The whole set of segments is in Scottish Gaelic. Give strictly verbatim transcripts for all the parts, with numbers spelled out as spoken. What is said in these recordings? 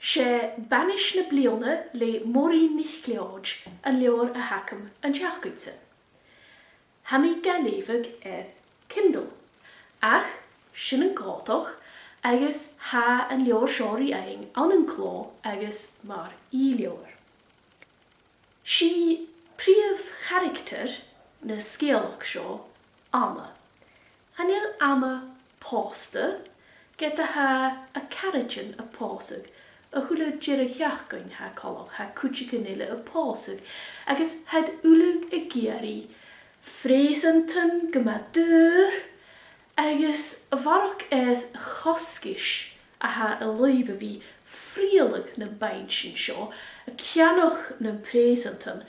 'S e Banais na Bliadhna le Maureen NicLeòid an leabhar a th' agam an t-seachdain-sa. Tha mi ga leughadh air Kindle, ach sin an còmhdach agus tha an leabhar seo ri fhaighinn ann an clò agus mar e-leabhar. 'S i prìomh charactar na sgeulachd seo Anna. Chan eil Anna pòsta, ged a tha a caraidean a' pòsadh a h-uile deireadh-sheachdain, tha coltach, tha cuideigin eile a' pòsadh, agus tha iad uile ag iarraidh phreusantan gu math daor, agus a bharrachd air a' chosgais a tha an lùib a bhith a' frithealadh nam bainnsean seo, a' ceannach nam preusantan,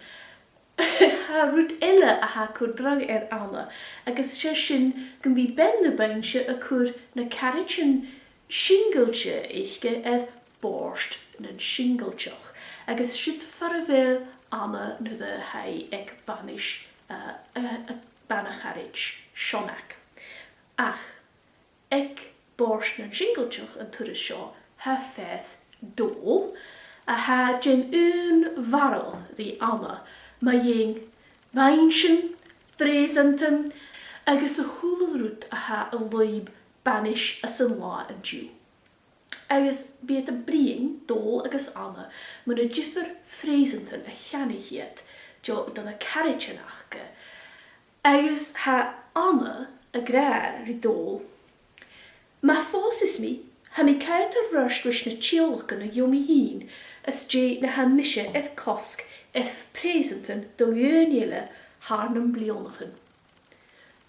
tha rud eile a tha a' cur dragh air Anna, agus 's e sin gum bi bean na bainnse a' cur na caraidean singilte aice air bòrd nan singilteach, agus siud far a bheil Anna nuair a tha i aig banais, eh, eh, a bana-charaid, Seonag. Ach aig bòrd nan singilteach an turas seo, tha fear, Dòl, a tha den aon bharail ri Anna mu dheidhinn bainnsean, phreusantan, agus a h-uile rud a tha an lùib banais san là an-diugh. Agus bidh iad a' bruidhinn, Dòl agus Anna, mu na diofar phreusantan a cheannaich iad do, do na caraidean aca. Agus tha Anna ag ràdh ri Dòl, "Ma phòsas mi, tha mi a' coimhead air adhart ris na tìodhlacan a gheibh mi fhìn às dèidh na tha mise air cosg air preusantan do dhaoine eile thar nam bliadhnachan."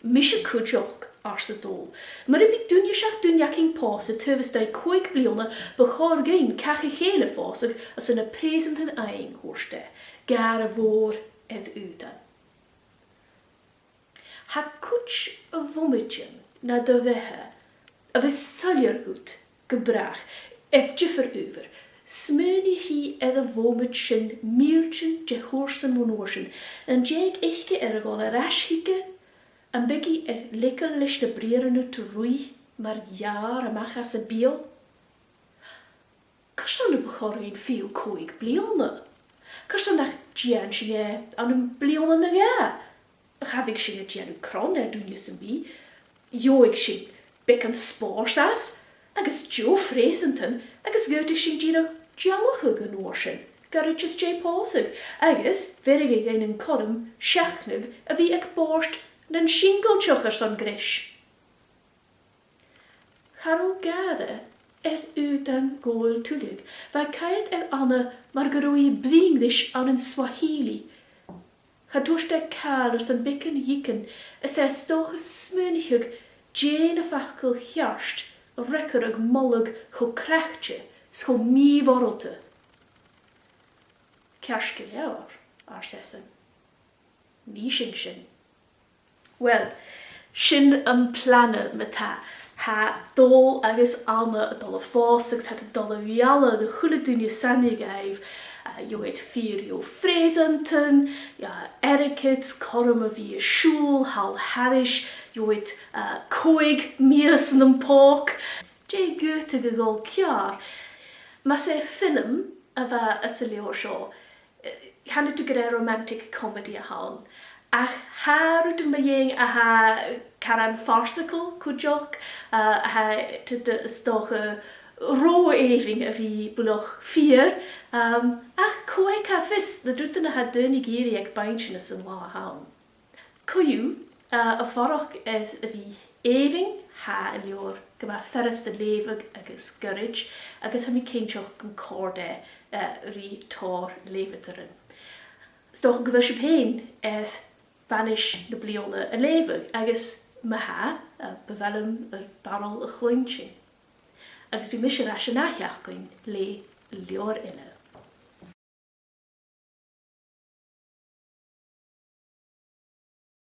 "Mise cuideachd," arsa Dòl. "Mura bi duine seach duine againn pòsta taobh a-staigh còig bliadhna, bu chòir dhuinn càch a chèile a phòsadh airson na preusantan fhaighinn," thuirt e, gàire mhòr air aodann. Tha cuid a mhòmaidean na do bheatha a bhios soilleir dhut gu bràth, air diofar adhbhar. Smaoinich air a' mhòmaid sin mìltean de thursan bhon uair sin, an dèidh aice air a dhol air ais thuige, am biodh i air leigeil leis na briathran ud a ruith mar gheàrr a-mach às a beul. Carson a bu chòir dhuinn fiù còig bliadhna? Carson nach dèan sinn e ann am bliadhna no dhà? Cha bhiodh sinn a' dèanamh cron air duine sam bith. Gheibheadh sinn beagan spòrs às, agus deagh phreusantan, agus dh'fhaodadh sinn dìreach dealachadh an uair sin, goirid às dèidh pòsadh, agus bheireadh e dhuinn an cothrom seachnadh a bhith aig bòrd nan singilteach airson greis. Cha robh gàire air aodann Dhòmhnaill tuilleadh. Bha e a' coimhead air Anna mar gun robh i a' bruidhinn ris ann an Swahili. Cha tuirt e càil airson beagan dhiogan, is e 's dòcha a' smaoineachadh dè na facail cheart a fhreagradh moladh cho craicte 's cho mì-mhoralta. "Ceart gu leòr," ars esan. "Nì sinn sin." Uill, sin am plana ma-thà. Tha Dòmhnall agus Anna a' dol a phòsadh, tha iad a' dol a mhealladh a h-uile duine as aithne dhaibh, eh, gheibh iad fìor dheagh phreusantan, eh, airgead, cothrom a bhith a' siubhal thall thairis, gheibh iad, eh, còig mìosan nam pòg. Dè dh'fhaodadh a dhol ceàrr? Mas e film a bha anns an leabhar seo, eh, chanadh tu gur e romantic comedy a th' ann. Ach tha rudan mu dheidhinn a tha caran farcical cuideachd, eh, a tha, t-, t-, 's dòcha ro èibhinn a bhith buileach fìor, um, ach cò aig a tha fios na rudan a tha daoine ag iarraidh aig bainnsean san là a th' ann. Co-dhiù, eh, a bharrachd air a bhith èibhinn, tha an leabhar gu math furasta leughadh agus goirid, agus tha mi cinnteach gun còrd e, eh, ri tòrr leughadairean. 'S dòcha gu bheil sibh fhèin air Banais na Bliadhna a leughadh, agus ma tha, eh, bu mhath leam ur barail a chluinntinn. Agus bidh mise air ais an ath sheachdain le leabhar eile.